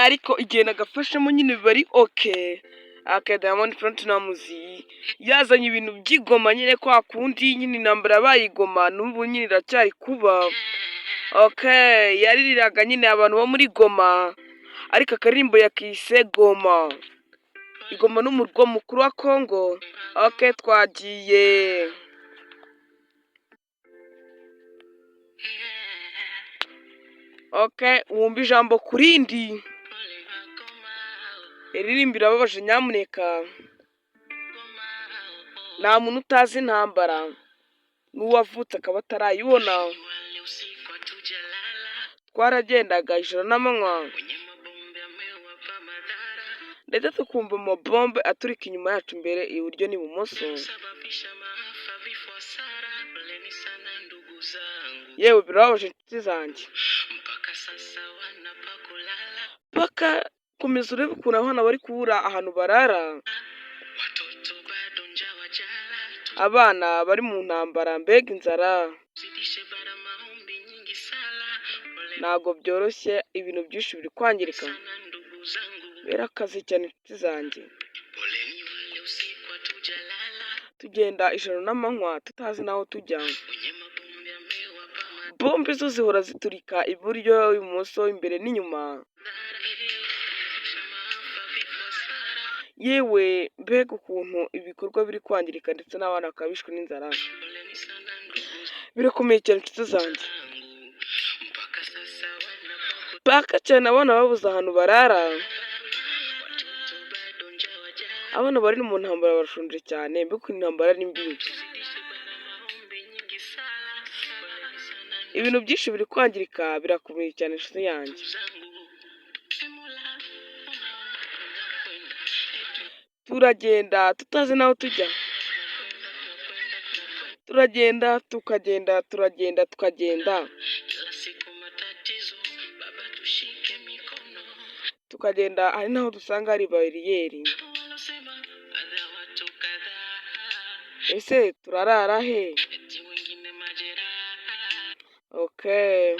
Ariko igihe nagafashemo nyine biba ari okay. Aka Diamond Platnumz yazanye ibintu by'igoma nyine, kwa kundi nyine intambara yabaye igoma, n'ubu nyine iracyari kuba. Okay, yaririraga nyine abantu bo muri Goma, ariko akaririmbo yakise Goma. Igoma n'umurwa mukuru wa Congo. Okay, twagiye. Okay, wumva ijambo ku rindi. Iririmbo irababaje nyamuneka. Nta muntu utazi intambara, n'uwavutse akaba atarayibona. Twaragendaga ijoro n'amanywa, ndetse tukumva amabombe aturika inyuma yacu, imbere, iburyo n'ibumoso. Yewe, birababaje inshuti zanjye. Paka komeza urebe ukuntu abana bari kubura ahantu barara. Abana bari mu ntambara, mbega inzara! Ntabwo byoroshye, ibintu byinshi biri kwangirika. Birakaze cyane inshuti zanjye. Tugenda ijoro n'amanywa tutazi n'aho tujya. Bombe zo zihora ziturika iburyo, ibumoso, imbere n'inyuma. Yewe, mbega ukuntu ibikorwa biri kwangirika, ndetse n'abana bakaba bishwe n'inzara. Birakomeye cyane inshuti zanjye. Paka cyane abana babuze ahantu barara. Abana bari mu ntambara barashonje cyane, mbega ukuntu intambara ari mbi. Ibintu byinshi biri kwangirika, birakomeye cyane inshuti yanjye. Turagenda tutazi n'aho tujya. Turagenda tukagenda, turagenda tukagenda. Tukagenda hari n'aho dusanga hari bariyeri. Ese turarara he? Okay.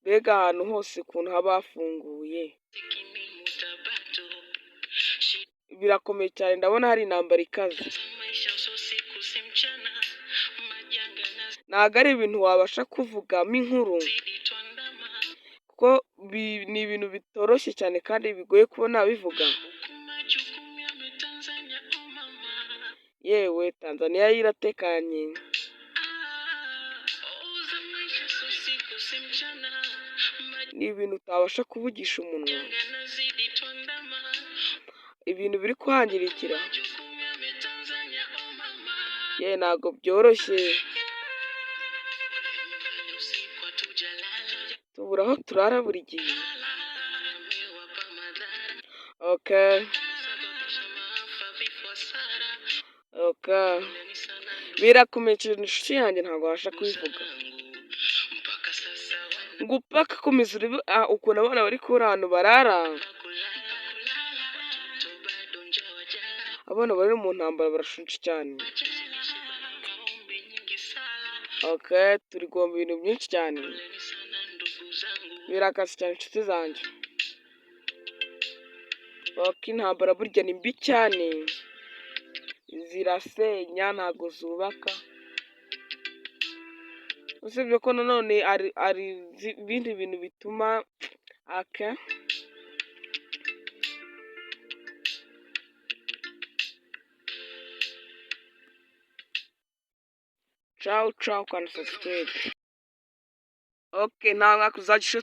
Mbega ahantu hose ukuntu haba hafunguye. Birakomeye cyane, ndabona hari intambara ikaze. Ntabwo ari ibintu wabasha kuvugamo inkuru, kuko ni ibintu bitoroshye cyane kandi bigoye kuba nabivuga. Yewe, Tanzaniya yo iratekanye. Ni ibintu utabasha kuvugisha umunwa. Ibintu biri kuhangirikira. Yewe, ntabwo byoroshye. Tubura aho turara buri gihe. Okay. Okay. Birakomeye cyane inshuti yanjye, ntabwo wabasha kubivuga. Ngo upaka komeza urebe ukuntu abana bari kubura ahantu barara. Abana bari mu ntambara barashonje cyane. Okay, turi guhomba ibintu byinshi cyane. Birakaze cyane inshuti zanjye. Okay, intambara burya ni mbi cyane. Zirasenya ntabwo zubaka. Usibye ko nanone hari ibindi bintu bituma okay. Ciao ciao, kanda subscribe. Okay, nta mwaka uzajya.